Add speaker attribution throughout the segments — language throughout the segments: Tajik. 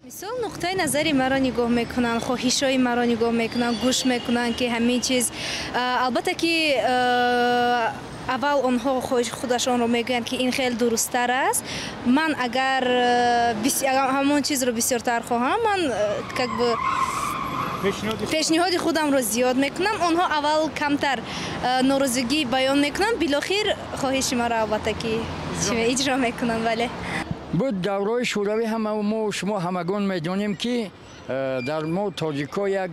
Speaker 1: Мисол, нуқтаи назари маро нигоҳ мекунанд, хоҳишҳои маро нигоҳ мекунанд, гӯш мекунанд, ки ҳамин чиз, албатта, ки аввал онҳо хоҳиши худашонро мегӯянд, ки ин хеле дурусттар аст. Ман агар ҳамон чизро бисёртар хоҳам, ман как бы пешниҳоди худамро зиёд мекунам. Онҳо аввал камтар норозигӣ баён мекунанд, билохир хоҳиши маро, албатта, ки иҷро мекунанд, вале
Speaker 2: Буд давраи Шӯравӣ, ҳама мо шумо ҳамагон медонем, ки дар мо тоҷикҳо як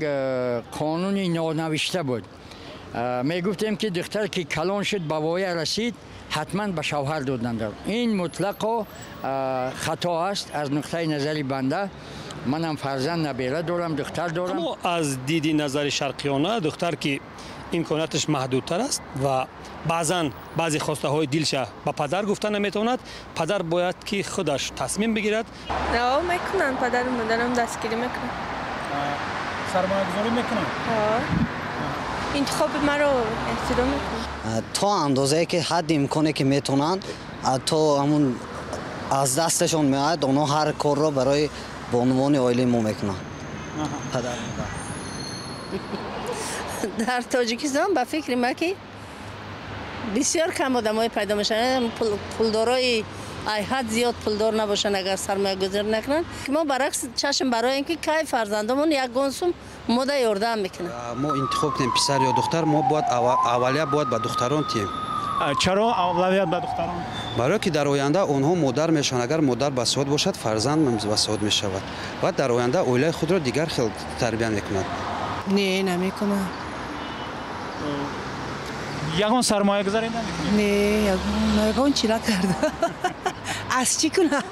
Speaker 2: қонуни нонавишта буд. Мегуфтем, ки духтар ки калон шуд, ба воя расид, ҳатман ба шавҳар доданд. Ин мутлақо хато аст аз нуқтаи назари банда. Манам фарзанд, набера дорам, духтар дорам.
Speaker 3: Аммо аз диди назари шарқиёна, духтар ки имконияташ маҳдудтар аст ва баъзан баъзе хостаҳои дилша ба падар гуфта наметавонад, падар бояд ки худаш тасмим бигирад.
Speaker 4: Мекунанд, падару модарам дастгирӣ мекунанд.
Speaker 5: Сармоягузорӣ мекунанд?
Speaker 4: Интихоби маро эҳтиром мекунанд.
Speaker 6: То андозае ки ҳадди имконе ки метавонанд, то ҳамун аз дасташон меояд, онҳо ҳар корро барои бонувони оилаи мо мекунанд, падар модар.
Speaker 7: Дар Тоҷикистон, ба фикри ман, ки бисёр кам одамое пайдо мешаванд, пулдорои айҳад зиёд пулдор набошанд, агар сармоягузорӣ накунанд. Мо баръакс чашм бароем, ки кай фарзандомон ягон сум мода ёрдам мекунанд.
Speaker 8: Мо интихоб кунем писар ё духтар, мо бояд аввалият бояд ба духтарон тиҳем.
Speaker 5: Чаро авлавият ба духтарон?
Speaker 8: Барое ки дар оянда онҳо модар мешаванд. Агар модар басавод бошад, фарзанд басавод мешавад ва дар оянда оилаи худро дигар хел тарбия мекунад.
Speaker 9: Не, намекунам.
Speaker 5: Ягон сармоягузорӣ намекунед?
Speaker 9: Не, ягон чӣ накарда. Аз чӣ кунам?